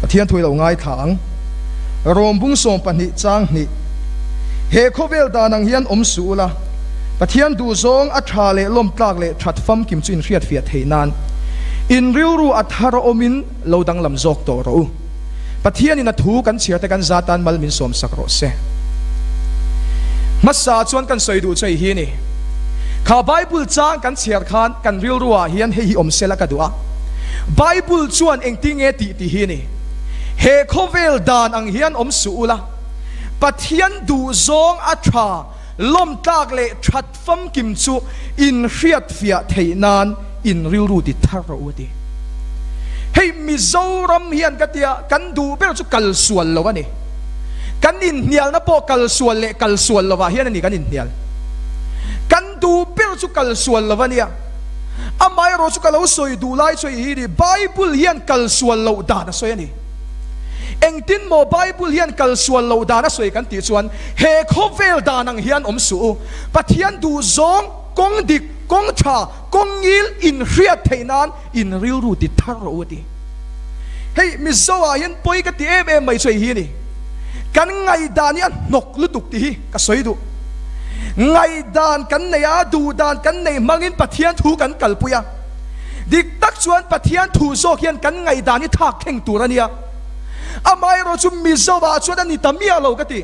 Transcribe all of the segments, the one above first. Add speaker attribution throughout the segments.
Speaker 1: Pathian thu i lo ngaithla ang. Rom bung 12 chang hnih. He khawvel dan ang hian awm suh ula, Pathian duhzawng a tha leh lawmtlak leh that famkim chu inhriatfiah theih nan in rilru a thar a awmin lo danglam zawk tawh rawh u. Pathianin a thu kan chhiar te kan za tan mal min sawmsak rawh se. Hmasa chuan kan sawi duh chu hei hi a ni. Kha Bible chang kan chhiar khan kan rilru ah hian hei hi awm sela ka duh a. Bible chuan engtinge tih tih hi a ni. He khawvel dan ang hian awm suh ula, Pathian duhzawng a tha, lawmtlak leh that famkim chu in hriatfiah theih nan in rilru ti thar rawh u a ti. Hei Mizoram hian ka tia kan duh ber chu kal sual lo a ni. Kan inhnialna pawh kal sual leh kal sual lovah hian a ni kan inhnial. Kan duh ber chu kal sual lo a nia. Amaherawh chu ka lo sawi duh lai chu hei hi ni, Bible hian kal sual loh dan a sawi a ni. Engtin maw Bible hian kal sual loh dan a sawi kan tih chuan he khawvel dan ang hian awm suh u. Pathian duh zawng, kawng dik, kawng tha, kawng ngil in hriat theih nan in rilru ti thar rawh u a ti. Hei Mizo ah hian pawi ka ti em em mai chu hei hi a ni. Kan ngaihdan hi a hnawk lutuk tih hi ka sawi duh. Ngaihdan kan nei a, duhdan kan nei hmangin Pathian thu kan kalpui a. Dik tak chuan Pathian thu zawk hian kan ngaihdan hi thlak thleng tur a nia. Amaherawh chu Mizo-ah chuan a ni ta miah lo ka ti.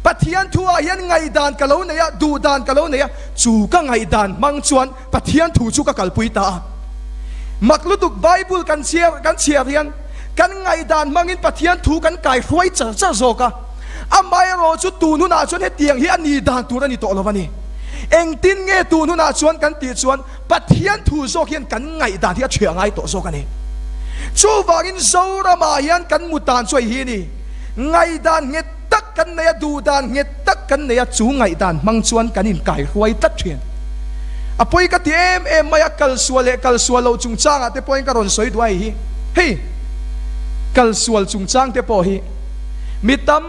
Speaker 1: Pathian thu-ah hian ngaihdan ka lo nei a, duhdan ka lo nei a, chu ka ngaihdan hmang chuan Pathian thu chu ka kalpui ta a. Mak lutuk Bible kan chhiar kan chhiar hian kan ngaihdan hmangin Pathian thu kan kaihruai char char zawk a. Amaherawh chu tun hunah chuan hetiang hi a ni dan tur a ni tawh lo a ni. Engtin nge tun hunah chuan kan tih chuan Pathian thu zawk hian kan ngaihdan hi a thiah ngai tawh zawk a ni. Chuvangin Zoramah hian kan mutan chu hei hi a ni. Ngaihdan nghet tak kan nei a, duhdan nghet tak kan nei a, chu ngaihdan hmang chuan kan inkaihruai tlat thin. A pawi ka ti em em mai a, kal sual leh kal sual loh chungchangah te pawhin ka rawn sawi duh a hei hi. Hei, kal sual chungchang te pawh hi mi tam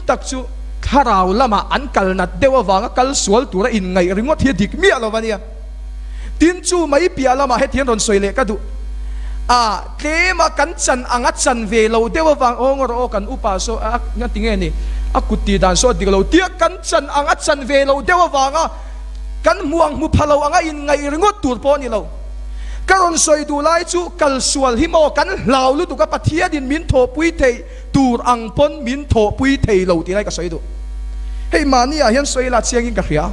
Speaker 1: tak chu thlarau lamah an kal nat deuh avanga kal sual tura inngaih ringawt hi a dik miah lo a nia. Tin chu mai piah lamah hetiang rawn sawi leh ka duh a, tlema kan chan anga chan ve lo deuh avang aw ngawr aw kan upa saw a nga ti nge ni a kut tih dan saw a dik lo tia kan chan anga chan ve lo deuh avanga kan hmu ang hmu pha lo anga inngaih ringawt tur pawh a ni lo. Ka rawn sawi duh lai chu kal sual hi maw kan hlau lutuk a Pathianin min thawhpui theih tur ang pawn min thawhpui thei lo tih lai ka sawi duh. Hei mahni ah hian sawi la chiangin ka hria.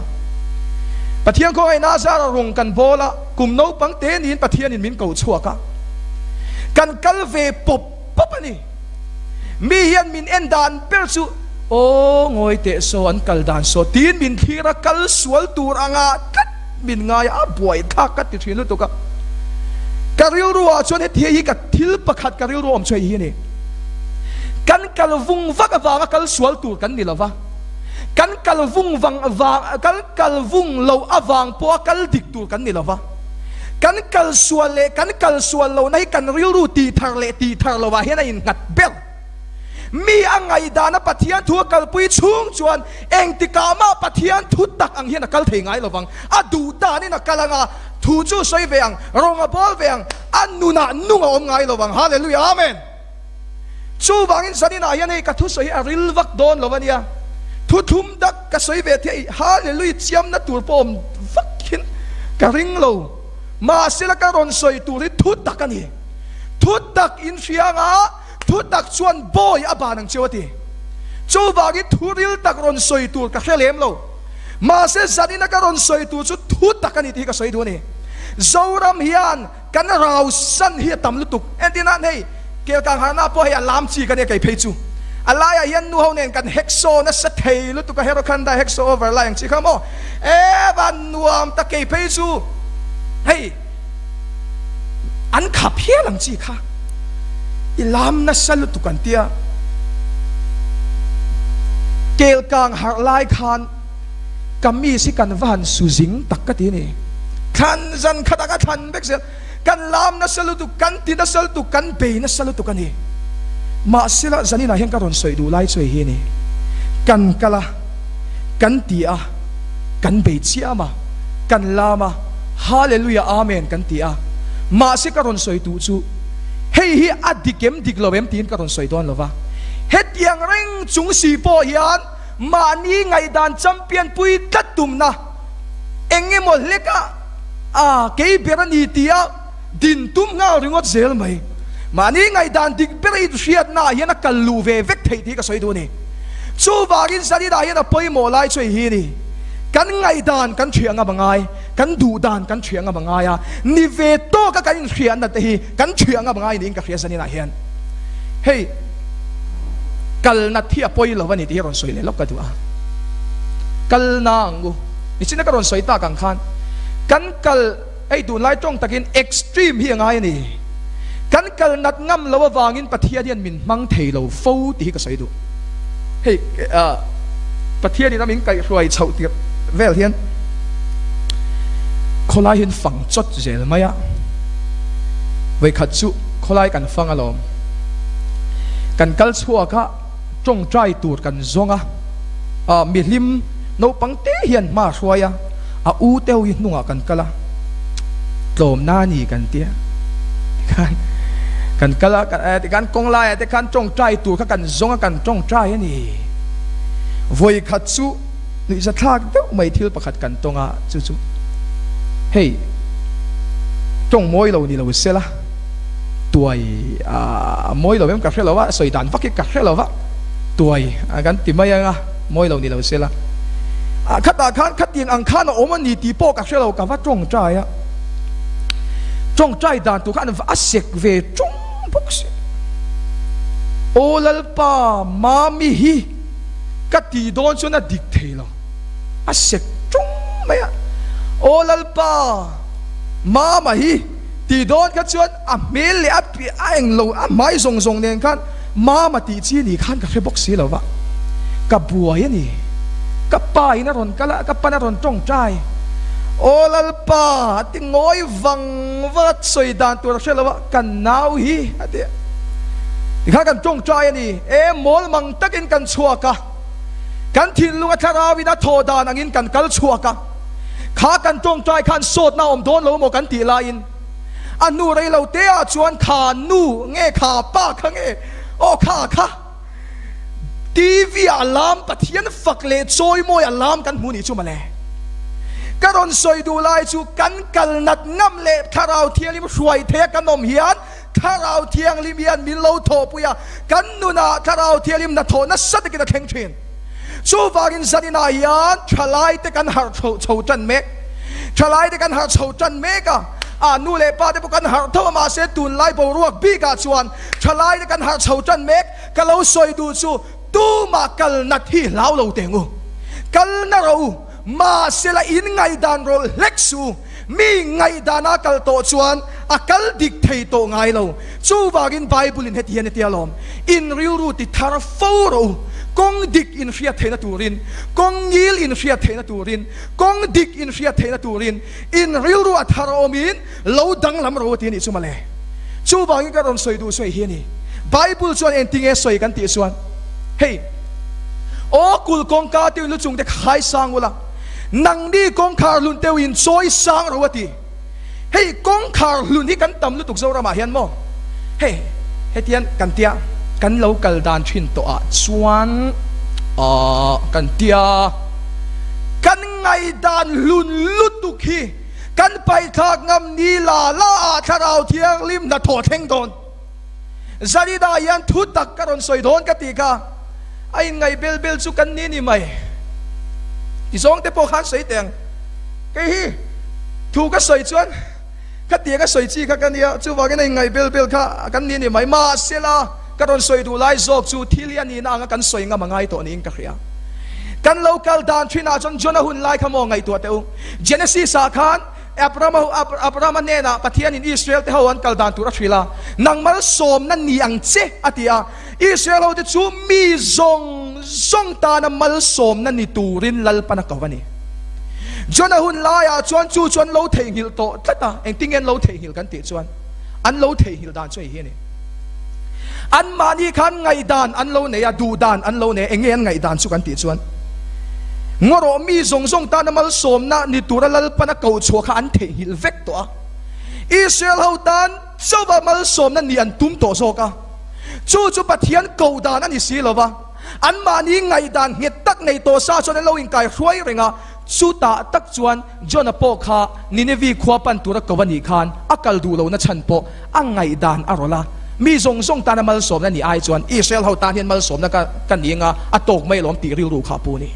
Speaker 1: Pathian khawngaihna zara rawng kan bawl a, kum naupang te niin Pathianin min ko chhuak a. Kan kal ve pawp pawp a ni. Mi hian min en dan ber chu aw ngawi teh saw an kal dan saw tiin min thlir a, kal sual tur anga tlat min ngai a, a buai thlak ka ti thin lutuk a. Ka rilru ah chuan heti hei hi ka thil pakhat ka rilru awm chu hei hi a ni. Kan kal vung vak avanga kal sual tur kan ni lova, kan kal vung vang vang kan kal vung lo avang pawha kal dik tur kan ni lova, kan kal sual leh kan kal sual lohna hi kan rilru tih thar leh tih thar lovah hian a innghat ber. Mi a ngaihdana Pathian thu a kalpui chhung chuan engtikah mah Pathian thu tak ang hian a kal thei ngai lovang. A duh danin a kal anga, thu chu sawi ve ang, rawng a bawl ve ang, a nunah nung a awm ngai lovang. Hallelujah Amen. Chuvangin zaninah hian hei ka thusawi hi a ril vak dawn lo a nia. Thu thlum dak ka sawi ve thei Hallelujah chiamna tur pawh awm vakin ka ring lo. Mahsela ka rawn sawi tur hi thu tak a ni. Thu tak in hria anga thu tak chuan bawi a ban ang cheu a ti. Chuvangin thu ril tak rawn sawi tur ka hre lem lo. Mahse zanina ka rawn sawi tur chu thu tak a ni tih hi ka sawi duh a ni. Zoram hian Kan rau san hi a tam lutuk. Entir nan hei Kelkang harna pawh hei a lam chi ka nia kei phei chu. A laiah hian nu ho nen kan heksaw nasa thei lutuk a hero khan dai heksaw over lai ang chi kha maw. E van nuam ta kei phei chu hei an khap hial ang chi kha. I lam nasa lutuk an tia. Kelkang harh lai khan Kamis hi kan va han su zing tak ka ti a ni. Thlan zan khat anga thlan vek zel. Kan lam nasa lutuk, kan ti nasa lutuk, kan bei nasa lutuk a ni. Mahsela zaninah hian ka rawn sawi duh lai chu hei hi a ni. Kan kal a, kan ti a, kan bei chiam a, kan lam a, Hallelujah Amen kan ti a. Mahse ka rawn sawi duh chu. Hei hi a dik em dik lo em tiin ka rawn sawi dawn lo va. Hetiang reng chung si pawh hian mahni ngaihdan champion pui tlat tumna eng emaw hleka a kei ber a ni tia din tum nghal ringawt zel mai. Mahni ngaihdan dik ber a inhriatna ah hian a kal luh ve vek theih tih ka sawi duh a ni. Chuvangin Zaninah hian a pawimawh lai chu hei hi a ni. Kan ngaihdan kan hria ngam a ngai, kan duh dan kan hria ngam a ngai a, ni ve tawka kan inhriatna te hi kan hria ngam a ngai niin ka hria Zaninah hian. Hei kalna thi a pawi lo a ni tih hi rawn sawi leh lawk ka duh a. Kalna ang u. Nichina ka rawn sawi tak ang khan kan kal Hei tunlai tawng takin extreme hi a ngai a ni. Kan kal nat ngam lo avangin Pathian hian min hmang thei lo fo tih hi ka sawi duh. Hei Pathianin a min kaihhruai chhoh tirh vel hian khawlai hian fang chawt zel mai a. Vawikhat chu khawlai kan fang alawm. Kan kal chhuak a. Tawngtai tur kan zawng a, ah mihlim naupang te hian hma a hruai a, a u te ho hi hnungah kan kal a, tlawmna a ni kan tia, tikhan kan kal a, tikhan kawng laiah te khan tawngtai tur kha kan zawng a, kan tawngtai a ni. Vawikhat chu nuihzathlak deuh mai thil pakhat kan tawng a, chu chu hei tawng mawi lo ni lo sela. Tuai a mawi lo em ka hre lo a, sawi dan vak hi ka hre lo va, tuai a kan ti mai ang a, mawi lo ni lo sela. A khatah khan khatiang ang khan a awm a ni tih pawh ka hre lo, ka va tawngtai a, tawngtai dan tur khan a sek ve ṭung bawk si. Aw Lalpa, Mami hi ka tih dawn chuan a dik thei lo, a sek ṭung mai a, Aw Lalpa, Mama hi. Tih dawn kha chuan a hmel leh a piah a eng lo a hmai zawng zawng nen khan Mama tih chi ni khan ka hre bawk si lo va, ka buai a ni. Ka pa in a rawn kal a, ka pan a rawn tawngtai. Aw Lalpa a ti ngawi vang vang a, sawi dan tur a hre lo a, kan nau hi a ti a. Tikhan kan tawngtai a ni, e mawl mang takin kan chhuak a, kan thinlung a thlarau in a thaw dan angin kan kal chhuak a. Kha kan tawngtai khan sawtna a awm dawn lo maw kan tih laiin a hnu rei lo te ah chuan kha nu nge kha pa kha nge aw kha kha TV ah lam Pathian fak leh chawimawi a lam kan hmu nih chu mawle. Ka rawn sawi duh lai chu kan kal nat ngam leh Thlarau Thianghlim hruai theia kan awm hian Thlarau Thianghlim hian min lo thawhpui a, kan nunah Thlarau Thianghlim hnathawh nasa takin a thleng thin. Chuvangin zaninah hian thalaite kan harh chho chho tan mek. Thalaite kan harh chho tan mek a, a nu leh pa te pawh kan harh tho a, mahse tunlai boruak bikah chuan thalaite kan harh chho tan mek. Ka lo sawi duh chu tumah kal nat hi hlau lo teng u. Kal na rawh u, mahse la in ngaihdan rawlh hlek suh u. Mi ngaihdana kal tawh chuan a kal dik thei tawh ngai lo. Chuvangin Bible-in heti hian a ti alawm, In rilru ti thar fo rawh u, kawng dik in hriat theihna turin, kawng ngil in hriat theihna turin, kawng dik in hriat theihna turin, in rilru a thar awmin lo danglam rawh u ti a nih chu mawle. Chuvangin ka rawn sawi duh sawi hi a ni. Bible chuan engtinge sawi kan tih chuan, hei, Aw kul kawngka te in lu chung te khai sang ula, Nangni kawngkhar hlun teuh in chawi sang ro a ti. Hei kawngkhar hlun hi kan tam lutuk Zoramah hian maw? Hei hetian kan tia kan lo kal dan thin tawh ah chuan aah kan tia kan ngaihdan hlun lutuk hi kan paihthlak ngam ni la la ah Thlarau Thianghlim hnathawh thleng dawn. Zarina hian thu tak ka rawn sawi dawn ka tih kha a inngaih bel bel chu kan ni ni mai. Ti zawng te pawh khan sawi teh ang. Kei hi thu ka sawi chuan ka tia ka sawi chi kha ka nia, chuvangin a inngaih bel bel kha kan ni ni mai. Mahsela ka rawn sawi duh lai zawk chu thil hi a nihna anga kan sawi ngam a ngai tawh niin ka hria. Kan lo kal dan thinah chuan Jonah hun lai kha maw ngaihtuah teh u. Genesis ah khan Abrahama hnenah Pathianin Israel te ho an kal dan tur a hrilh a, Nang malsawmna ni ang che, a ti a. Israel hote chu mi zawng zawng tana malsawmna ni turin Lalpan a ko a ni. Jona hun laiah chuan chu chu an lo theihnghilh tawh tlat a, engtin nge an lo theihnghilh kan tih chuan an lo theihnghilh dan chu hei hi a ni. Anmahni khan ngaihdan an lo nei a, duhdan an lo nei a, eng nge an ngaihdan chu kan tih chuan Ngawrawh mi zawng zawng tana malsawmna ni tura Lalpana koh chhuah kha an theihnghilh vek tawh a. Israel ho tan. chauha malsawmna nih an tum tawh zawk a. Chu chu Pathian ko dan a ni si lo va, anmahni ngaihdan nghet tak nei tawh sa chuan an lo inkaihruai reng a. Chutah tak chuan Jona pawh kha Ninevi khua pan tura ko a nih khan a kal duh lohna chhan pawh a ngaihdan a rawlh a. Mi zawng zawng tana malsawmna nih ai chuan Israel ho tan hian malsawmna ka ka ni anga a tawk mai alawm tih rilru kha a pu a ni.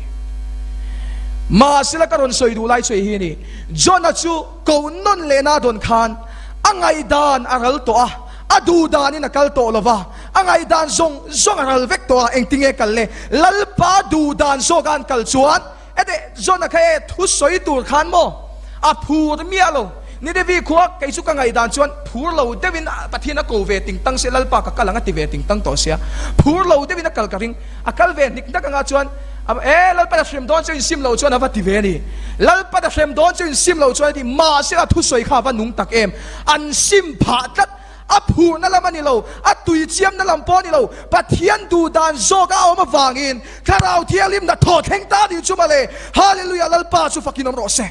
Speaker 1: Mahsela ka rawn sawi duh lai chu hei hi a ni, Jona chu ko nawn lehna a dawn khan a ngaihdan a ral tawh a, a duh danin a kal tawh lo va, a ngaihdan zawng zawng a ral vek tawh a, engtinge kal le? Lalpa duh dan zawka an kal chuan Ete, Jona kha e thu sawi tur khan maw? A phur miah lo. Ninevi khua kei chu ka ngaihdan chuan phur lo deuhin Pathian a ko ve ting tang sia, Lalpa ka kal ang a ti ve ting tang tawh sia. Phur lo deuhin a kal ka ring. A kal ve hnik hnak anga chuan e Lalpa ta hrem dawn chu insim lo chuan a va ti ve a ni. Lalpa ta hrem dawn chu insim lo chuan a ti. Mahse a thusawi kha a va nung tak em. An sim phah tlat. A phurna lam a ni lo, a tui chiamna lam pawh a ni lo, Pathian duh dan zawk a awm avangin Thlarau Thianghlim hna thaw thleng ta ni chu mawle. Hallelujah, Lalpa chu fakin awm rawh se.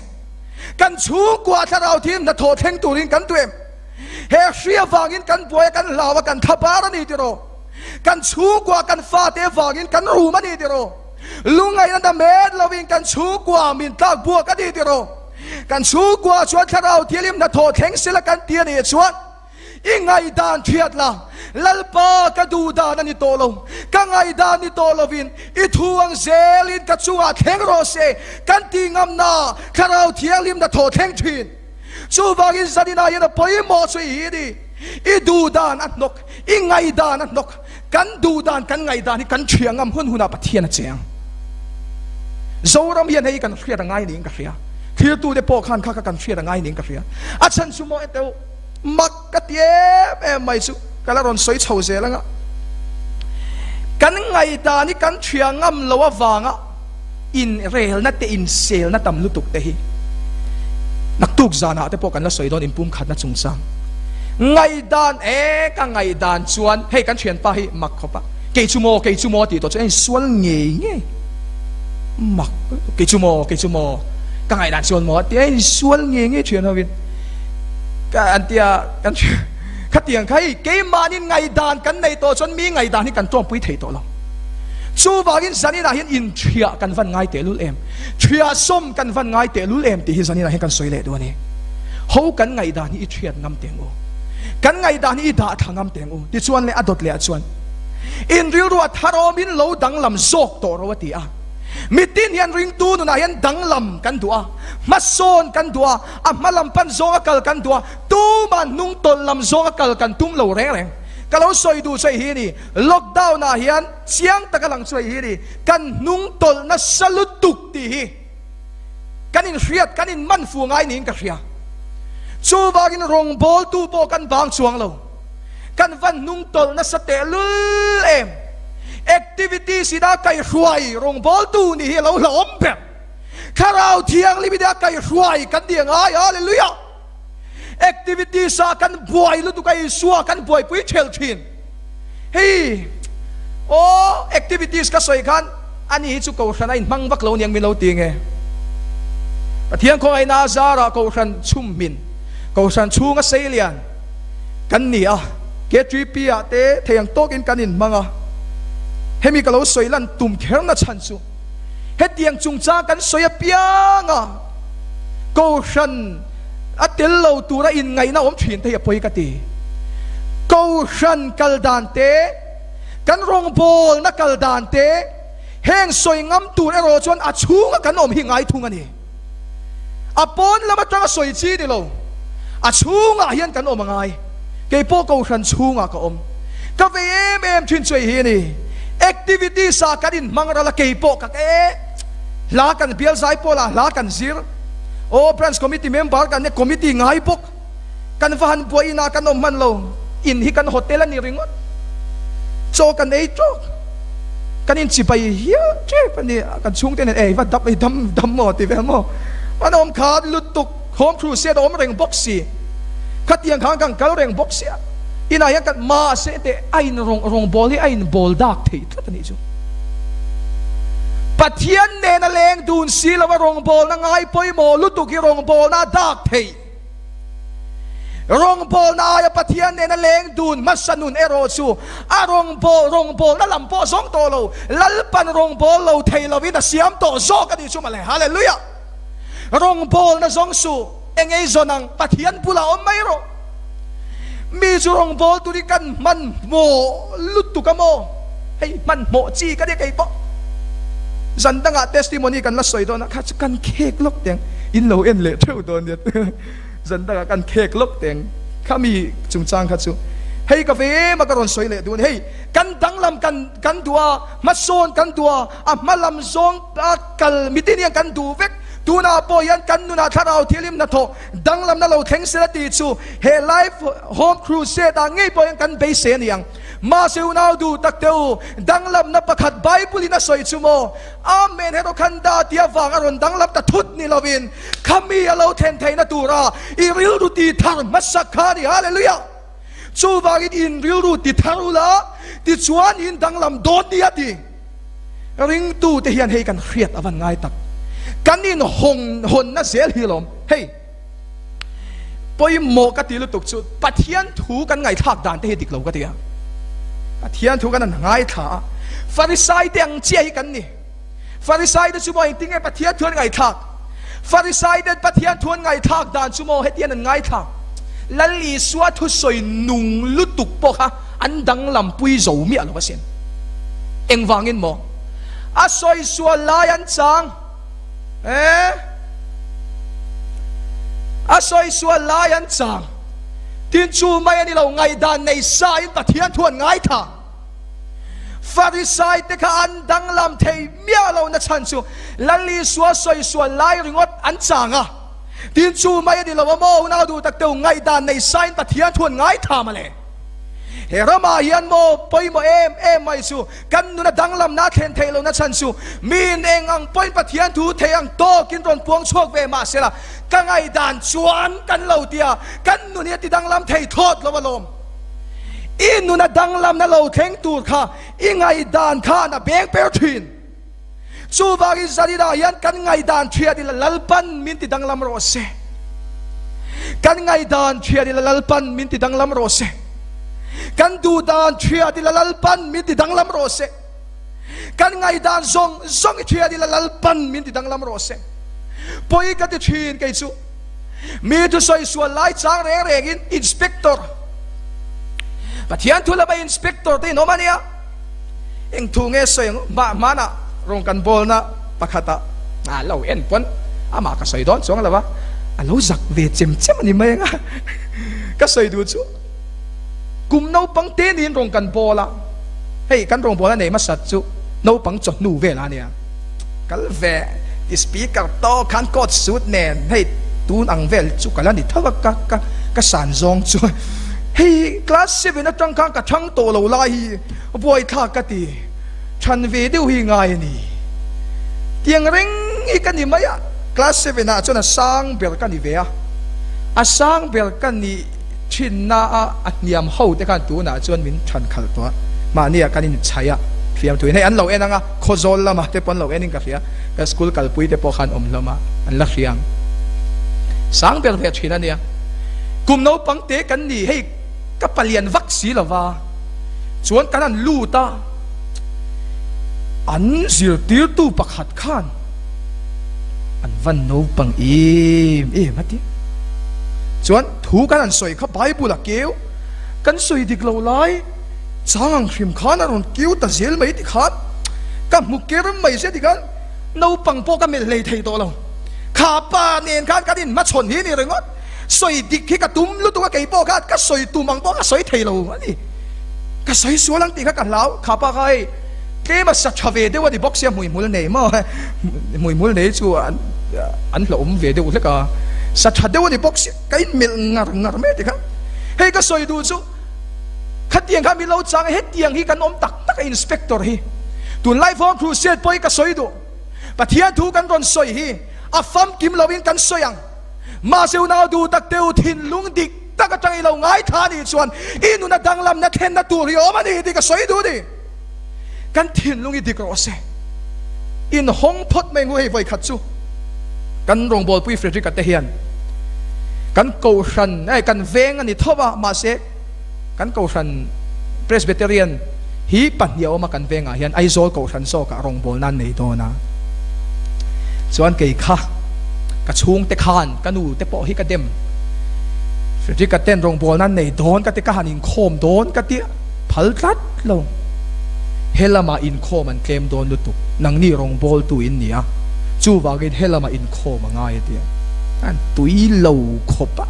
Speaker 1: Kan chhungkua Thlarau Thianghlim hna thaw thleng turin kan duh em? He hri avangin kan buai a, kan hlau a, kan thlabar a ni tiraw? Kan chhungkua, kan fate avangin kan rum a ni tiraw? Lungngaihna na met lovin kan chhungkua min tlak buak a ni tiraw? Kan chhungkua chuan Thlarau Thianghlim hnathawh thleng sela kan ti a nih chuan i ngaihdan thiat la, Lalpa ka duh dan a ni tawh lo, ka ngaihdan ni tawh lovin i thu ang zelin ka chungah thleng rawh se kan tih ngamna Thlarau Thianghlim hnathawh thleng thin. Chuvangin zaninah hian a pawimawh chu i hi a ni, i duh dan a hnawk, i ngaihdan a hnawk, Kan duh dan, kan ngaihdan hi kan hria ngam hun hunah Pathian a cheng. Zoram hian hei kan hriat a ngai niin ka hria. Thirtute pawh khan kha kha kan hriat a ngai niin ka hria. A chhan chu maw eteu mak ka ti em em mai chu ka la rawn sawi chho zel anga. Kan ngaihdan hi kan hria ngam lo avanga inrelna te inselna tam lutuk te hi naktuk zanah te pawh kan la sawi dawn inpumkhatna chungchang ngaihdan e ka ngaihdan chuan hei kan thianpa hi mak khawp a kei chu maw kei chu maw tih tawh chu a insual ngei ngei mak kei chu maw kei chu maw ka ngaihdan chuan maw tia insual ngei ngei thian hovin ka an tia kan khatiang kha hei keimahni ngaihdan kan nei tawh chuan mi ngaihdan hi kan tawmpui thei tawh lo. Chuvangin zaninah hian inṭhiah kan van ngai tehlul em? Ṭhiah sawm kan van ngai tehlul em tih hi zaninah hian kan sawi leh duh a ni. Ho kan ngaihdan hi i ṭhiat ngam teng u. Kan ngaihdan hi i dah thla ngam teng u. Tichuan leh a dawt leh ah chuan in rilru a thar awmin lo danglam zawk tawh ro a ti a. Mitin hian ringtu nunah hian danglam kan duh a, hmasawn kan duh a, a hma lam pan zawnga kal kan duh a, tumah hnungtawlh lam zawnga kal kan tum lo reng reng. Ka lo sawi duh chu hei hi a ni. Lockdown ah hian chiang taka lang chu hei hi ni, kan hnung tawlh nasa lutuk tih hi kan inhriat, kan inman fu ngai niin ka hria. Chuvangin rawngbawltu pawh kan bang chuang lo, kan van hnung tawlh nasa tehlul em. Activities ina kaihruai rawngbawltu nih hi a lo hlauhawm ber. Thlarau Thianghlim ina kaihruai kan ni angai, Hallelujah! Activities ah kan buai lutuk a Isua kan buaipui thel thin. Hei aw activities ka sawi khan ani hi chu kohhran a inhmang vak lo niang min lo ti nge. Pathian khawngaihna a zarah kohhran chhumhmin, kohhran chhunga seilian kan ni a, KTP ah te thei ang tawkin kan inhmang a. Hemi ka lo sawi lan tum kherna chhan chu Hetiang chungchang kan sawi apiang a, Kohhran a tel lo tura inngaihna awm thin te hi a pawi ka ti. Kohhran kal dan te, kan rawngbawlna kal dan te, heng sawi ngam tur erawh chuan a chhunga kan awm hi ngai thung a ni. A pawn lam atanga sawi chi ni lo, a chhungah hian kan awm a ngai. Kei pawh Kohhran chhungah ka awm. Ka vei em em thin chu hei hi a ni. Activities ah kan inhmang ral a, kei pawh ka e hla kan bial zai pawlah hla kan zir. Aw Branch Committee member kan nia, committee ngai bawk. Kan va han buai inah kan awm hman lo, in hi kan hotel a ni ringawt. Chaw kan ei tawk, kan inchibai hial tep a ni. Kan chhungte nen ei va dap ei dam dam maw ti vel maw. An awm khat lutuk, home crusade a awm reng bawk si. Khatiang khan kan kal reng bawk sia. Inah hian kan mahse teh a in rawng rawngbawl hi a inbawl dak thei tlat a nih chu. Pathian nena leng dun si lova rawngbawlna ngai pawimawh lutuk hi rawngbawlna a dak thei. Rawngbawlna aia Pathian nena leng dun hmasa nun erawh chu a rawngbâwl rawngbâwlna lam pawh zawng tawh lo, Lalpan rawngbâwl lo thei lovin a siam tawh zawk a nih chu mawle. Hallelujah! Rawngbâwlna zawng suh, eng ei zawn ang, Pathian bulah awm mai rawh. Mi chu rawngbâwl turin kan hmanhmawh lutuk a maw? Hei hmanhmawh chi ka nia kei pawh. Zan dangah testimony kan la sawi dawn a, kha chu kan khek lawk teng, in lo en leh theuh dawn nia. Zan dangah kan khek lawk teng kha mi chungchang kha chu hei ka ve em a ka rawn sawi leh duh a ni. Hei kan danglam kan kan duh a, hmasawn kan duh a, a hma lam zawng a kal mitin hian kan duh vek. Tunah pawh hian kan nunah thlarau thilim hnathawh danglamna lo thleng sela tih chu he Life Home Crusade ah ngei pawh hian kan beisei a ni ang. Mahse unau duh tak teh u, danglamna pakhat Bible in a sawi chu maw? Amen he rawkhan da tia vang a rawn danglam ta thut ni lovin khami a lo thlen theihna tura i rilru ti thar hmasak kha a ni. Hallelujah! Chuvangin in rilru ti thar ula tichuan in danglam dawn nia ti ringtute hian hei kan hriat a van ngai tak. Kan in hawng hawnna zel hi lawm. Hei pawimawh ka ti lutuk chu Pathian thu kan ngaihthlak dan te hi dik lo ka ti a. Pathian thu kan an ngaithla a, Farisai te ang chiah hi kan ni. Farisai te chu maw engtin nge Pathian thu an ngaihthlak? Farisai ten Pathian thu an ngaihthlak dan chu maw hetiang an ngaithla. Lal Isua thusawi nung lutuk pawh kha an danglam pui zo miah lo asin. Engvangin maw? A sawi sual lai an chang. Eh? A sawi sual lai an chang. Tin chu mai a ni lo, ngaihdan nei sa in Pathian thu an ngaithla. Farisai te kha an danglam thei miah lo na chhan chu Lal Isua sawi sual lai ringawt an chang a. Tin chu mai a ni lo a maw unau duh tak teu ngaihdan nei sa in Pathian thu an ngaithla mawle. He ramah hian maw pawimawh em em mai chu kan nuna danglamna a thlen theih lohna chhan chu miin eng ang pawhin Pathian thu thei ang tawkin rawn puang chhuak ve mah sela ka ngaihdan chuan kan lo tia kan nun hi a ti danglam thei thlawt lo alawm. I nuna danglamna lo thleng tur kha i ngaihdan khan a beng per thin. Chuvangin Zarina hian kan ngaihdan thian ila Lalpan min ti danglam rawh se. Kan ngaihdan thian ila Lalpan min ti danglam rawh se. Kan duhdan thian ila Lalpan min ti danglam rawh se. Kan ngaihdan zawng zawng i thian ila Lalpan min ti danglam rawh se. Pawi ka ti thin kei chu. Mi thusawi sual lai chang reng rengin inspector Pathian thu lama inspector te in awm a nia. Eng thu nge sawi ang mah hmanah rawng kan bawlna pakhatah a lo en pawn amah ka sawi dawn chuang lo a, a lo zak ve chem chem a ni mai ang a, ka sawi duh chu kum naupang te niin rawng kan bawl a, hei kan rawng bawl a nei hmasa chu naupang chawhnu vel a nia, kal ve ti speaker tawk khan coat suit nen hei tun ang vel chu ka la ni tho a ka ka ka san zawng chu hei class seven atang khan ka thang tawh lo lai hi Buaithlak ka ti, chhan ve deuh hi ngai a ni. Tiang reng hi ka ni mai a, class seven ah chuan a sang ber ka ni ve a, a sang ber ka nih thinna a a hniam ho te khan tunah chuan min chhan khalh tawh a, mahni ah kan inchhaih a, fiamthu in hei an lo en ang a, Khawzawl lamah te pawh an lo en in ka hria, ka school kalpui te pawh khan awm hlawm a, an la hria ang. Sang ber ve thin a nia, kum naupang te kan ni hei. Ka palian vak si lo va, chuan kan han lut a, an zirtirtu pakhat khan an van naupang em em a ti. Chuan thu kan han sawi kha Bible a keu, kan sawi dik lo lai chang ang hrim khan a rawn keu ta zel mai ti khan ka hmu ker mai sia ti khan naupang pawh ka melh hlei thei tawh lo. Kha pa nen khan kan inhmachhawn hi ni ringawt. Sawi dik hi ka tum lutuk a, kei pawh kha ka sawi tum ang pawh ka sawi thei lo a ni. Ka sawi sual ang tih kha ka hlau. Kha pa kha hei tlem a sa tha ve deuh a ni bawk sia, hmuihmul nei maw? Hmuihmul nei chu an hlauhawm ve deuh hlek a, sa tha deuh a ni bawk sia, ka inmelh ngar ngar mai a ti kha. Hei ka sawi duh chu khatiang kha min lo chang a, hetiang hi kan awm tak tak a inspector hi. Tunlai Vawng Crusade pawh hi ka sawi duh. Pathian thu kan rawn sawi hi a famkim loin kan sawi ang. Mahse unau duh tak te u thinlung dik tak atang i lo ngaithla a nih chuan i nuna danglamna thlenna tur hi awm a ni tih ka sawi duh a ni. Kan thinlung i dik rawh se. Inhawng phawt mai ngu hei vawikhat chu kan rawngbawlpui Frederick-a te hian. Kan kohhran, eh kan veng a ni tho a, mahse kan kohhran Presbyterian hi pahnih a awm a kan vengah hian Aizawl kohhran zawkah rawngbawlna an nei dawn a. Chuan kei kha ka chhungte khan ka nu te pawh hi ka dem. Frederick-a ten rawngbawlna an nei dawn ka ti, ka han inkhawm dawn ka ti phal tlat lo. He lamah inkhawm an tlem dawn lutuk, nangni rawngbawltu in ni a, chuvangin he lamah inkhawm a ngai a ti a. An tui lo khawp a,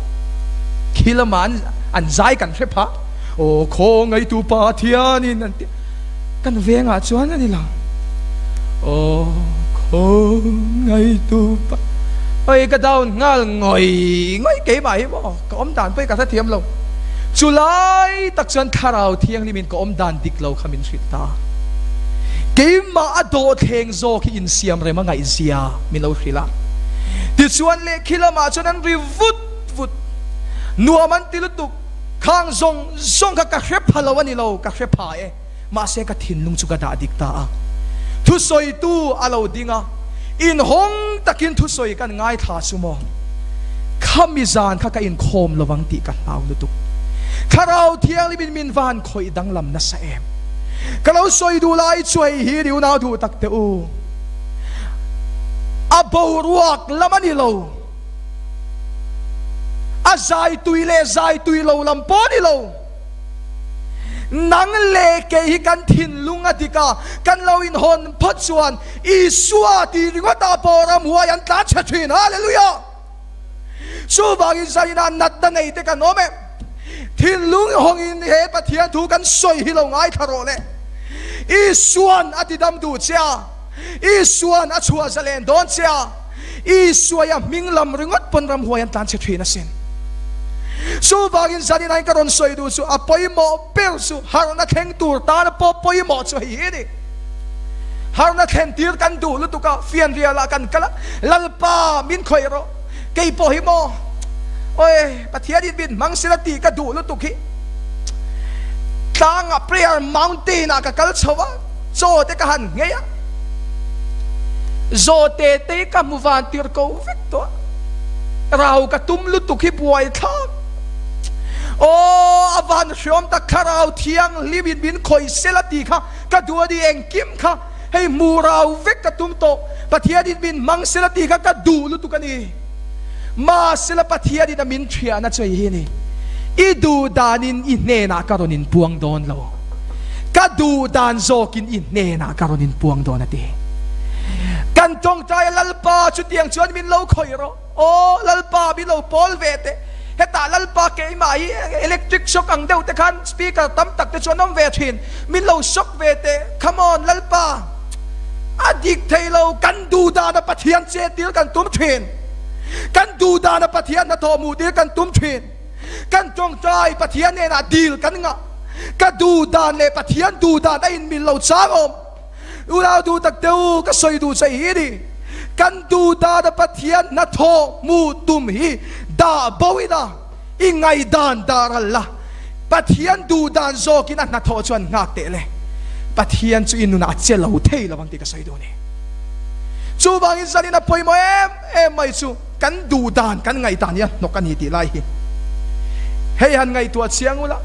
Speaker 1: khi lamah an an zai kan hre phah, Aw khawngaihtu Pathianin an ti a, kan vengah chuan a ni lo. Aw khawngaihtu Pa, oi ka down nghal ngawih ngawih keimah hi maw, ka awm dan pawh hi ka hrethiam lo. Chu lai tak chuan Thlarau Thianghlimin ka awm dan dik lo kha min hrilh ta. Keimah a dawhthleng zawk hi insiam rem a ngaihzia min lo hrilh a. Tichuan leh khi lamah chuan an ri vut vut. Nuam an ti lutuk. Khang zawng zawng kha ka hre pha lo a ni lo, ka hre pha e. Mahse ka thinlung chu ka dah dik ta a. Thusawitu a lo ding a, inhawng takin thusawi kan ngaithla chu maw? Khami zan kha ka inkhawm lo vang tih ka hlau lutuk. Thlarau Thianghlimin min van khawih danglam nasa em? Ka lo sawi duh lai chu hei hi ni unau duh tak teh u. A boruak lam a ni lo. A zai tui leh zai tui lo lam pawh a ni lo. Nang leh kei hi kan thinlung a dik a, kan lo inhawn phawt chuan Isua tih ringawtah pawh ramhuai an tlan chhe thin. Hallelujah! Chuvangin zainah natna nei te kan awm em? Thinlung hawngin he Pathian thu kan sawi hi lo ngaithla rawh le. Isuan a tidam duh che a, Isuan a chhuah zalen dawn che a, Isuaia hming lam ringawt pawn ramhuai an tlan chhe thin asin. Chuvangin zanin ka rawn sawi duh chu a pawimawh ber chu harhna thleng tur tana pawh pawimawh chu hei hi a ni. Harhna thlen tir kan duh lutuk a, fianrialah kan kal a, Lalpa min khawih rawh, kei pawh hi maw, awi Pathianin min hmang sila tih ka duh lutuk hi. Tlangah prayer mountain ah ka kal chho a. Chaw te ka han nghei a, zawhte te hi ka hmu van tir ko vek tawh a, rau ka tum lutuk hi buai thlak. Aw a van hriawm tak thlarau thianghlim in min khawih sel a tih kha ka duh a ni, engkim kha hei hmu rau vek ka tum tawh, Pathian in min hmang sel a tih kha ka duh lutuk a ni. Mahsela Pathianin a min thiahna chu hei hi a ni, I duh danin i hnenah ka rawn inpuang dawn lo, ka duh dan zawkin i hnenah ka rawn inpuang dawn a ti. Kan tawngtaia Lalpa chutiang chuan min lo khawih rawh, aw Lalpa min lo pawl ve teh, hetah Lalpa keimah hi electric shock ang deuh te khan speaker tam tak te chu an awm ve thin, min lo shock ve teh, come on Lalpa. A dik thei lo, kan duh dana Pathian chet tir kan tum thin. Kan duh dana Pathian hnathawh hmuh tir kan tum thin. Kan tawngtai Pathian hnenah dil kan ngah. Ka duh dan leh Pathian duh dan a inmil lo chang awm. Unau duh tak teh u, ka sawi duh che hi ni. Kan duh dana Pathian hnathawh hmuh tum hi dah bo ila. I ngaihdan dah ral la, Pathian duh dan zawkin a hnathawh chuan nghak teh le. Pathian chu i nunah a che lo thei lo ang tih ka sawi duh a ni. Chuvangin zanin a pawimawh em em mai chu kan duh dan, kan ngaihdan hi a hnawk a ni tih lai hi. Hei han ngaihtuah chiang ula,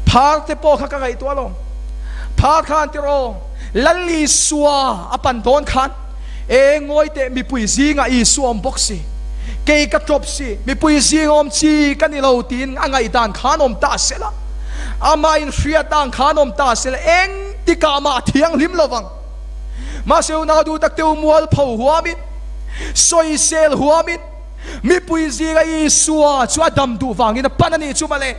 Speaker 1: phar te pawh kha ka ngaihtuah alawm. Phar khan tiraw, Lal Isua a pan dawn khan, E ngawi teh mipui zingah Isua awm bawk si, kei ka tlawp si, mipui zinga awm chi ka ni lo tiin a ngaihdan khan awm ta sela, amah inhriat ang khan awm ta sela, engtikah mah a thianghlim lo vang. Mahse unau duh tak teu mualpho huamin, sawisel huamin, mipui zinga Isua chu a dam duh vangin a pan a nih chu mawle.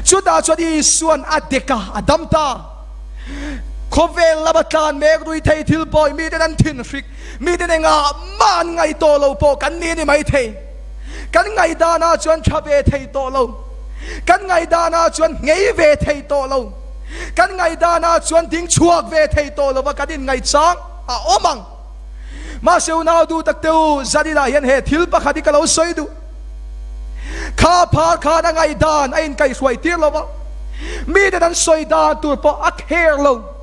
Speaker 1: Chutah chuan Isua'n a dek a, a dam ta. Khawvel lama tlan mek rui thei thil pawi miten an thin hrik, miten engah mah an ngaih tawh lo pawh kan ni a ni maithei. Kan ngaihdanah chuan tha ve thei tawh lo, kan ngaihdanah chuan nghei ve thei tawh lo, kan ngaihdanah chuan ding chhuak ve thei tawh lova kan inngaihchang a awm ang. Mahse unau duh tak te u, zaninah hian he thil pakhat hi ka lo sawi duh. Kha phar khan a ngaihdan a inkaihhruai tir lo va, miten an sawi dan tur pawh a care lo,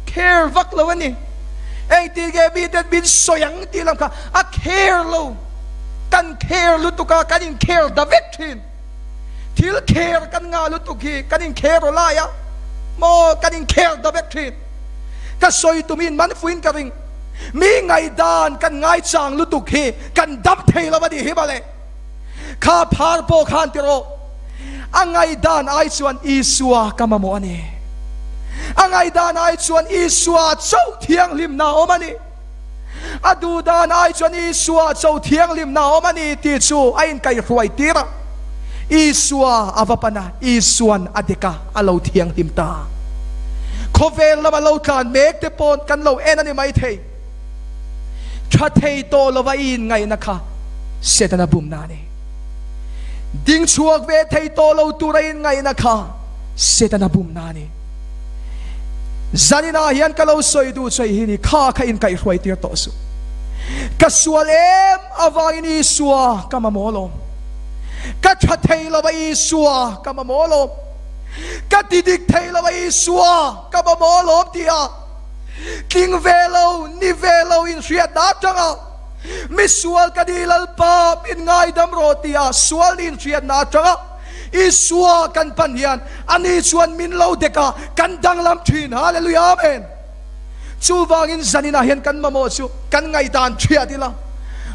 Speaker 1: care vak lo a ni. Engtin nge miten min sawi ang tih lam kha a care lo. Kan care lutuk a, kan in care da vek thin. Thil care kan ngah lutuk hi kan in care aw lai a maw kan in care da vek thin. Ka sawi tum in man fuin ka ring. Mi ngaihdan kan ngaichang lutuk hi kan dam thei lo a nih hi mawle. Kha phar pawh khan ti rawh, a ngaihdan ai chuan Isua ka mamawh a ni. A ngaihdan ai chuan Isua cho thianghlimna a awm a ni. A duhdan ai chuan Isua cho thianghlimna a awm a ni tih chu a inkaihhruai tir a. Isua a va pan a, Isuan a dek a, a lo thianghlim ta. Khawvel lama lo tlan mek te pawn kan lo en a ni maithei. Tha thei tawh lova i inngaihna kha Setana bumna a ni. Ding chhuak ve thei tawh lo tura i inngaihna kha Setana bumna a ni. Zaninah hian ka lo sawi duh che hi ni, kha kha inkaihhruai tir tawh suh. Ka sual em avangin Isua ka mamawh alawm. Ka tha thei lova Isua ka mamawh alawm. Ka ti dik thei lova Isua ka mamawh alawm tia Tling ve lo, ni ve lo in hriatna atanga mi sual ka ni Lalpa min ngaidam rawh tia sual ni in hriatna atanga Isua kan pan hian ani chuan min lo dek a, kan danglam thin. Hallelujah Amen. Chuvangin zaninah hian kan mamawh chu kan ngaihdan thiat ila,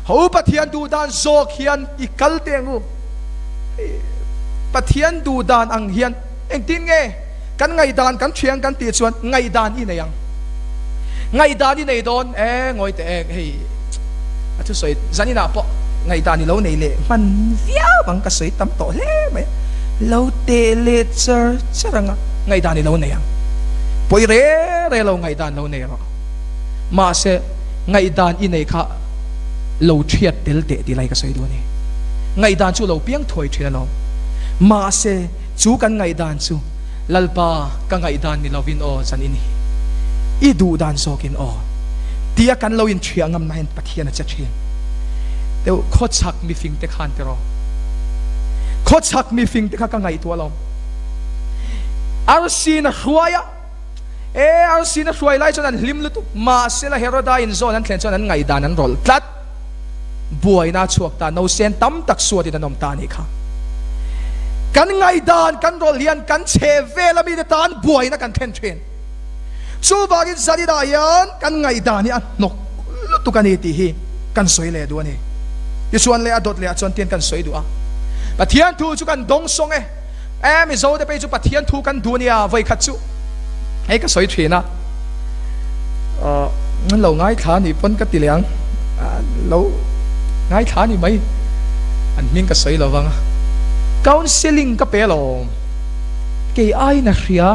Speaker 1: Ho Pathian duhdan zawk hian i kal teh ang u. Pathian duhdan ang hian engtin nge? Kan ngaihdan kan thiang kan tih chuan ngaihdan i nei ang. Ngaihdan i nei dawn e, ngawi teh e, hei a thusawi zaninah pawh ngaihdan i lo nei leh hman viau ang, ka sawi tam tawh hle mai a, lo teh leh char char ang a, ngaihdan i lo nei ang. Pawi re re lo ngaihdan lo nei rawh. Mahse, ngaihdan i nei kha lo thiat tel teh tih lai ka sawi duh a ni. Ngaihdan chu lo piang thuai thin alawm. Mahse, Chu kan ngaihdan chu Lalpa ka ngaihdan ni lovin aw zan in hi i duh dan zawkin aw tia kan lo inchhiah ngam nain Pathian a che thin deuh khawchhak mifing te khan tiraw khawchhak mifing te kha ka ngaihtuah alawm arsi na hruai a e arsi na hruai lai chuan an hlim lutuk mahsela Heroda in zawn an thlen chuan an ngaihdan an rawlh tlat. Buaina a chhuak ta, nausen tam tak suatin an awm ta a nih kha. Kan ngaihdan kan rawlh hian kan chhe vel a mite tan buaina kan thlen thin. Chuvangin zaninah hian kan ngaihdan hi a hnawk lutuk a ni tih hi kan sawi leh duh a ni. Tichuan leh a dawt leh ah chuan tian kan sawi duh a. Pathian thu chu kan dawngsawng e. E Mizo te phei chu Pathian thu kan duh nia vawikhat chu hei ka sawi thin a an lo ngaithla nih pawn ka ti leh ang lo ngaithla ni mai an hming ka sawi lovang a counselling ka pe alawm kei aiin a hria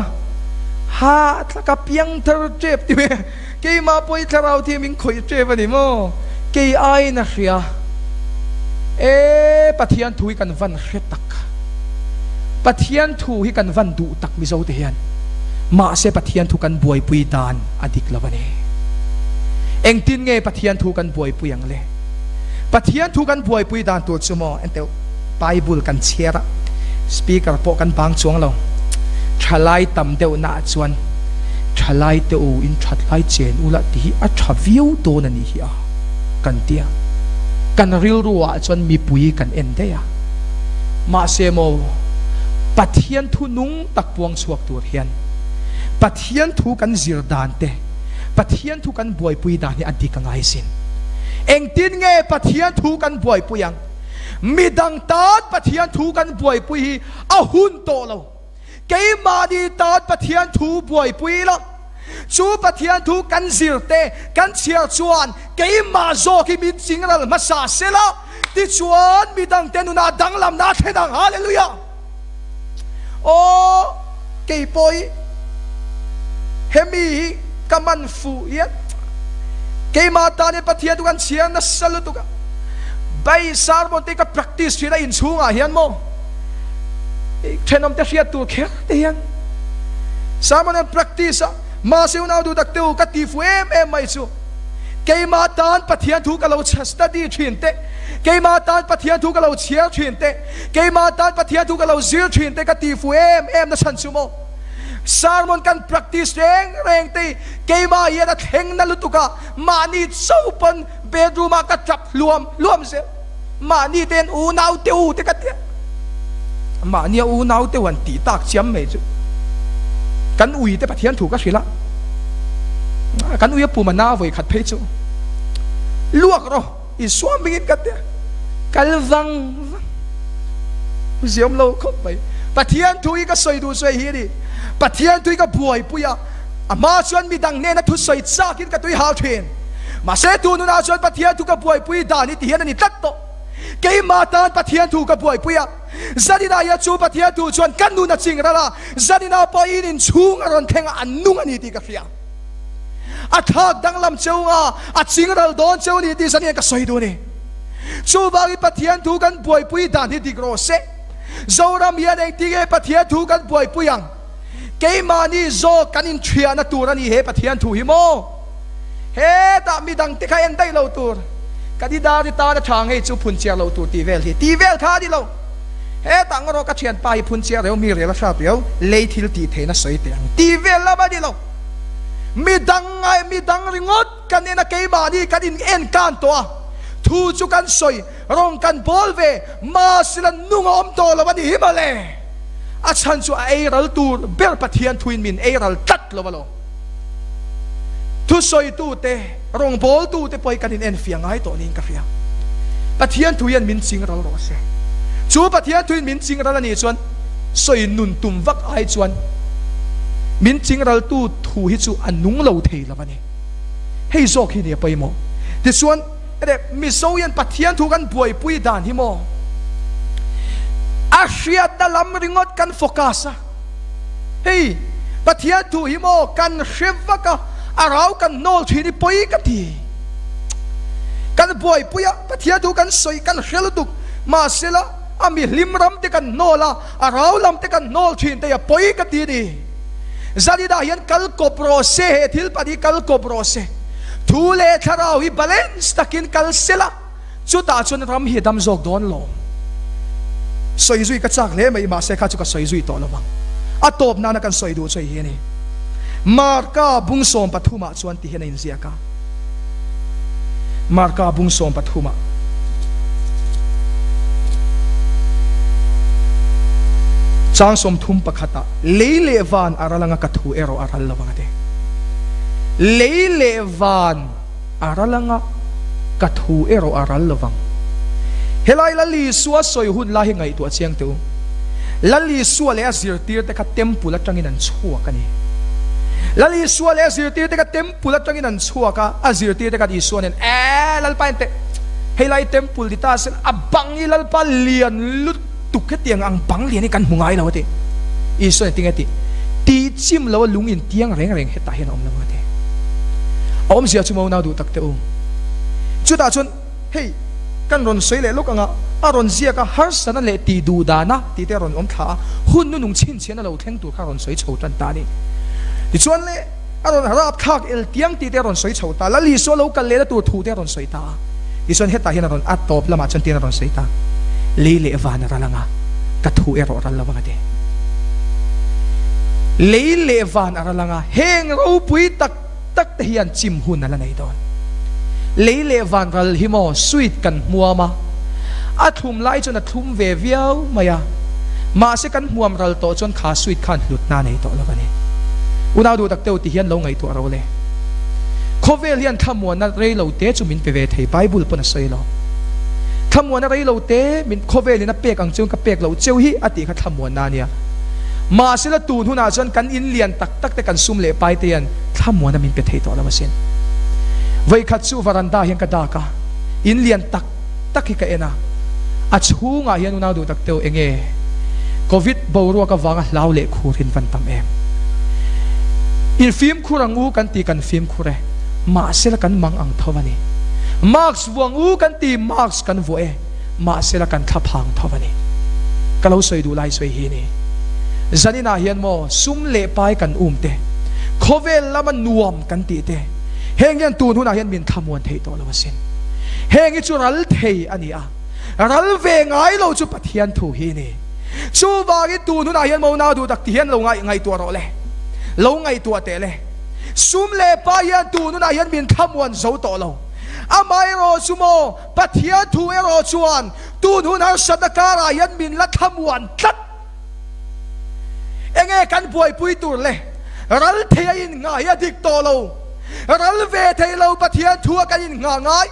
Speaker 1: ha thla ka piang thar tep ti mai Keimah pawh i thlarau thiam in khawih tep a ni maw? Kei aiin a hria. E Pathian thu hi kan van hre tak. Pathian thu hi kan van duh tak Mizo te hian. Mahse Pathian thu kan buaipui dan a dik lo a ni. Engtin nge Pathian thu kan buaipui ang le? Pathian thu kan buaipui dan tur chu maw enteu Bible kan chhiar a, speaker pawh kan bang chuang lo. Thalai tam deuhna ah chuan thalai te u in that lai chen ula ti hi a tha viau dawn a nih hi a kan ti a. Kan rilru ah chuan mipui kan en daih a. Mahse maw Pathian thu nung tak puang chhuak tur hian Pathian thu kan zir dan te, Pathian thu kan buaipui dan hi a dik a ngai sin. Engtin nge Pathian thu kan buaipui ang? Midang tan Pathian thu kan buaipui hi a hun tawh lo. Keimahni tan Pathian thu buaipui ila, chu Pathian thu kan zir te, kan chhiar chuan keimah zawk hi min chingral hmasa sela, tichuan midangte nunah danglamna a thlen ang. Hallelujah! Aw, kei pawh hi hemi hi ka man fuh hian keimah tan hian Pathian chu kan chhiar nasa lutuk a, bai sermon te ka practice thin a inchhungah hian maw thenawm te hriat tur kher te hian sermon an practice a, mahse unau duh tak te u ka ti fuh em em mai chu keimah tan Pathian thu ka lo study thin te, keimah tan Pathian thu ka lo chhiar thin te. Keimah tan Pathian thu ka lo zir thin te ka ti fu em em na chhan chu maw? Sermon kan practice reng reng te hi keimah hian a thleng na lutuk a, mahni chauh pawn bedroom ah ka tap hluam hluam zel. Mahni te an unau te u te ka tia. Mahnia unau te u han tih tak chiam mai chu kan ui te Pathian thu ka hrilh a. Kan ui a pum a na vawi khat phei chu luak rawh Isua hmingin ka tia. Kal vang vang. Ziam lo khawp mai. Pathian thu hi ka sawi duh sawi hi a ni. Pathian thu hi ka buaipui a. A hma chuan midang hnena thusawi chakin ka tui hau thin. Mahse tu nunah chuan Pathian thu ka buaipui dan hi ti hian a ni tlat tawh. Keimah tan Pathian thu ka buaipui a, zaninah hian chu Pathian thu chuan ka nun a ching ral a, zaninah pawh in inchhung a rawn thleng a, a nung a ni tih ka hria. A thlak danglam cheu nga, a ching ral dawn cheu a ni tih zanin hian ka sawi duh a ni. Chuvangin Pathian thu kan buaipui dan hi dik rawh se. Zoram hian engtinge Pathian thu kan buaipui ang? Keimahni zawk kan inthiahna tur a ni he Pathian thu hi maw? Hetah midang te kha en daih lo tur, ka didari tana tha ngei chu phun chiar lo tur tih vel hi tih vel kha a ni lo. Hetah ngarawh ka thianpa hi phun chiar reu mi rel a hrat riau, lei thil tih theihna sawi teh ang tih vel lam a ni lo. Midang ngai midang ringawt kan en a keimahni kan in en kan tawh a, thu chu kan sawi rawng kan bawl ve, mahsela nung a awm tawh lo a ni hi mawle. A chhan chu a ei ral tur ber Pathian thuin min ei ral tlat lo alawm. Thusawitute, rawngbawltute pawh hi kan inenfiah ngai tawh niin ka hria. Pathian thu hian min ching ral rawh se. Chu Pathian thuin min ching ral a nih chuan sawi nun tum vak ai chuan min ching raltu thu hi chu a nung lo thei lo a ni. Hei zawk hi nia pawimawh. Tichuan. Ere Mizo hian Pathian thu kan buaipui dan hi maw? A hriatna lam ringawt kan focus a, hei Pathian thu hi maw kan hre vak a, a rau kan hnawl thin hi pawi ka ti. Kan buaipui a, Pathian thu kan sawi kan hre lutuk, mahsela a mihlim ram te kan hnawl a, a rau lam te kan hnawl thin te hi a pawi ka ti a ni. Zaninah hian kal kawp rawh se, he thil pahnih hi kal kawp rawh se. Thu leh thlarau hi balance takin kal se la, chutah chuan ram hi a dam zawk dawn lo. Sawi zui ka chak hle mai, mahse kha chu ka sawi zui tawh lo vang. A tawp nana kan sawi duh chu hei hi a ni. Marka bung 13 ah chuan ti hian a inziak a. Marka bung 13 ah. Chang 31 ah, Lei leh van a ral anga ka thu erawh a ral lo ang a ti. Lei leh van a ral anga ka thu erawh a ral lo vang. Helai Lal Isua sawi hun lai hi ngaihtuah chiang teh u. Lal Isua leh a zirtirte kha temple atangin an chhuak a ni. Lal Isua leh a zirtirte kha temple atangin an chhuak a, a zirtirte khan Isua nen, Eeh, Lalpa en teh, helai temple ni ta sela a bang hi Lalpa lian lutuk hetiang ang bang lian hi kan hmu ngai lo a ti. Isua nen tinge tih? Tih chim lo a lung in tiang reng reng hetah hian a awm lo a ti. A awmzia chu maw nau duh tak teh u. Chutah chuan. Hei, kan rawn sawi leh lawk anga, a rawn ziak a, harsatna leh tih duh dana tih te a rawn awm thla a, hun nu nung chhinchhiahna lo thleng tur kha a rawn sawi chho tan ta a ni. Tichuan le, a rawn rapthlak el tiang tih te a rawn sawi chho ta, Lal Isua lo kal lehna tur thu te a rawn sawi ta a. Tichuan hetah hian a rawn a tawp lamah chuan tiin a rawn sawi ta, Lei leh van a ral anga, ka thu erawh ral lo ang a ti. Lei leh van a ral anga, heng ropui tak tak te hian chim hun a la nei dawn. Lei leh van ral hi maw sweet kan hmuam a, a thlum lai chuan a thlum ve viau mai a, mahse kan hmuam ral tawh chuan kha sweet khan hlutna a nei tawh lo a ni. Unau duh tak teu ti hian lo ngaihtuah ro le. Khawvel hian thlamuanna rei lo te chu min pe ve thei, Bible pawn a sawi lo. Thlamuanna rei lo te min khawvelin a pek ang cheu ka pek loh cheu hi a tih kha thlamuanna a nia. Mahsela tun hunah chuan kan in lian tak tak te kan sum leh pai te hian thlamuan a min pe thei tawh lo asin. Vawikhat chu varanda hian ka dak a, in lian tak tak hi ka en a, a chhungah hian unau duh tak teu enge Covid boruak avanga hlau leh khur in van tam em. In fimkhur ang u kan ti kan fimkhur e, mahsela kan mang ang tho a ni. Mask vuah ang u kan ti mask kan vuah e. Mahsela kan thla phang tho a ni. Ka lo sawi duh lai sawi hi ni. Zaninah hian maw sum leh pai kan um te, khawvel lama nuam kan tih te, heng hian tun hunah hian min thlamuan thei tawh lo asin. Heng hi chu ral thei a ni a, ral ve ngai lo chu Pathian thu hi ni. Chuvangin tun hunah hian maw nau duh tak ti hian lo ngaihtuah rawh le, lo ngaihtuah teh le. Sum leh pai hian tun hunah hian min thlamuan zo tawh lo. Amaherawhchu maw Pathian thu erawh chuan. Tun hun harsatna karah hian min la thlamuan tlat. Enge kan buaipui tur le? Ral thei a innghah hi a dik tawh lo. Ral ve thei lo Pathian thu a kan innghah ngai.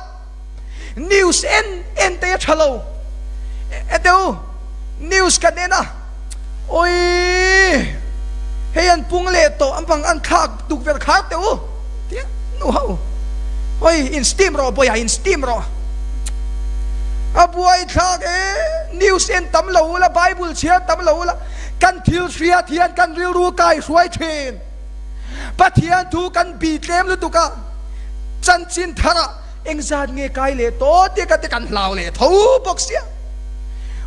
Speaker 1: News en en te hi a tha lo. Ete u, news kan en a, awii hei an pung leh tawh an bang an thlak tukverh khar teh u tia nu ho awii in steam rawh bawiha in steam rawh a buai thlak e news en tam lo ula bible chhiar tam lo ula kan thil hriat hian kan rilru kai hruai thin Pathian thu kan bi tlem lutuk a chanchin thar ah Engzat nge kai leh tawh tih ka te kan hlau leh tho bawk sia.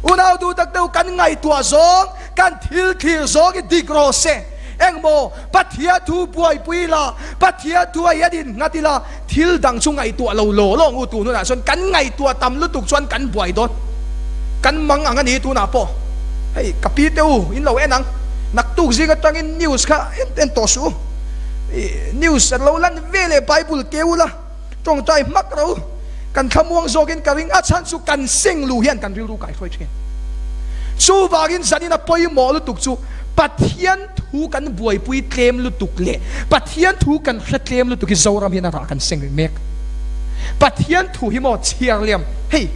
Speaker 1: Unau duh tak deuh kan ngaihtuah zawng, kan thil thlir zawng hi dik rawh se. Engmaw Pathian thu buaipui ila, Pathian thu a hian innghat ila, thil dang chu ngaihtuah lo law law ang u tun hunah chuan kan ngaihtuah tam lutuk chuan kan buai dawn. Kan mang ang a ni tunah pawh. Hei ka pi te u in lo en ang. Naktuk zing atangin news kha en en tawh suh u. News an lo lan ve leh Bible ke ula. Tawngtai hmak ro kan thlamuang zawkin ka ring a chhan chu kan seng lu hian kan rilru kai hruai thin. Chuvangin zanin a pawimawh lutuk chu Pathian thu kan buaipui tlem lutuk leh Pathian thu kan hre tlem lutuk hi Zoram hian a rah kan seng mek. Pathian thu hi maw chhiar liam hei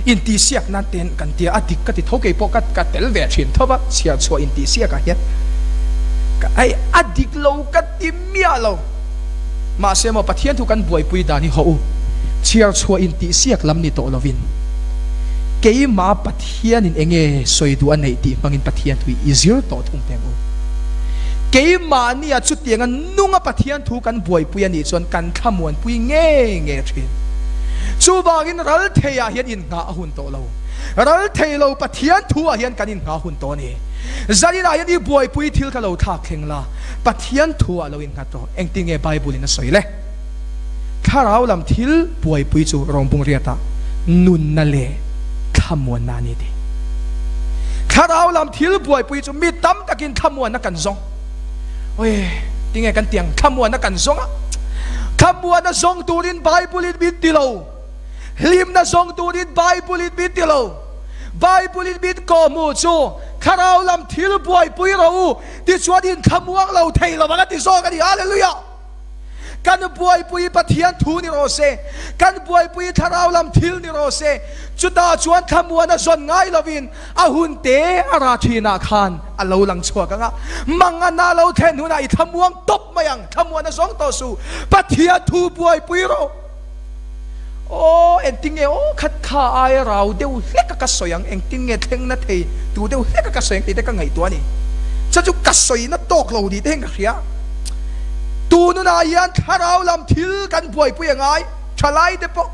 Speaker 1: intihsiak nan ten kan tia a dik ka ti tho kei pawh ka ka tel ve thin tho va chhiar chhuah intihsiak ah hian hei a dik lo ka ti miah lo. Mahse maw Pathian thu kan buaipui dan hi hawh u, chhiar chhuah in tihsiak lam ni tawh lovin, keimah Pathianin enge sawi duh a neih tih hmangin Pathian thu i zir tawh thung teh ang u. Keimahnia chutianga nunga Pathian thu kan buaipui a nih chuan kan thlamuanpui ngei ngei thin. Chuvangin ral theiah hian innghah a hun tawh lo. Ral thei lo Pathian thu ah hian kan innghah hun tawh a ni. Zaninah hian i buaipui thil kha lo thlak thleng la. Pathian thu ah lo innghat rawh. Engtin nge Bible in a sawi le? Thlarau lam thil buaipui chu rawngbung riat ah nunna leh thlamuanna a ni ti. Thlarau lam thil buaipui chu mi tam takin thlamuanna kan zawng. Oi, tinge kan tiang thlamuanna kan zawng a? Thlamuanna zawng turin Bible in min ti lo. Hlimna zawng turin Bible in min ti lo. Bible in min kawhhmuh chu thlarau lam thil buaipui rawh u. Tichuan in thlamuang lo thei lo ang a ti zawk a ni. Hallelujah! Kan buaipui Pathian thu ni rawh se, kan buaipui thlarau lam thil ni rawh se, chutah chuan thlamuan a zawn ngai lovin a hun te a ra thinah khan a lo lang chhuak ang a, mangana lo thlen hunah i thlamuang tawp mai ang, thlamuan a zawng tawh suh, Pathian thu buaipui rawh. Aw, engtin nge aw khat kha aia rau deuh hlek a ka sawi ang, engtin nge thleng na thei tu deuh hlek a ka sawi ang tih te ka ngaihtuah a ni. Chu chu ka sawi na tawk lo ni te hian ka hria. Tununah hian thlarau lam thil kan buaipui a ngai, thalai te pawh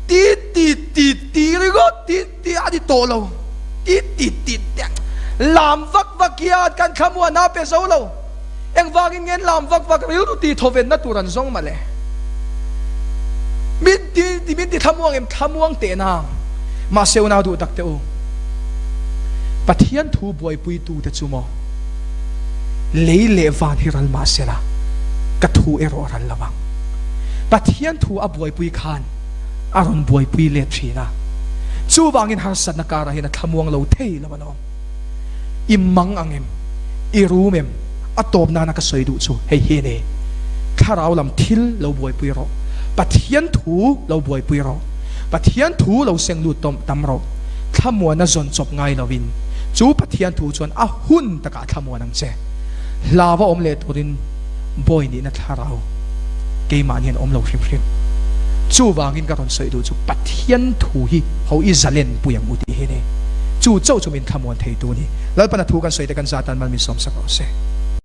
Speaker 1: ti ti ti ti ringawt ti ti a ni tawh lo, ti ti ti te lam vak vak hian kan thlamuan a pe zo lo. Engvangin nge lam vak vak rilru ti thawvenna tur an zawng mah le? Min ti min ti thlamuang em? Thlamuang teh nang. Mahse unau duh tak teh u, Pathian thu buaipuitu te chu maw lei leh van hi ral mah sela ka thu erawh a ral lo ang. Pathian thu a buaipui khan a rawn buaipui let thin a, chuvangin harsatna karah hian a thlamuang lo thei lo alawm. I mang ang em? I rum em? A tawp nana ka sawi duh chu hei hi a ni, Thlarau lam thil lo buaipui rawh, Pathian thu lo buaipui rawh, Pathian thu lo seng lut tawm tam rawh, thlamuana zawn chawp ngai lovin chu Pathian thu chuan a hun takah thlamuan ang che. Hlau a awm leh turin bawi nihna thlarau keimah hian awm lo hrim hrim. Chuvangin ka rawn sawi duh chu Pathian thu hi ho i zalen pui ang u tih hi a ni. Chu chauh chu min thlamuan theitu a ni. Lalpana thu kan sawi te kan zatan mal min sawmsak rawh se.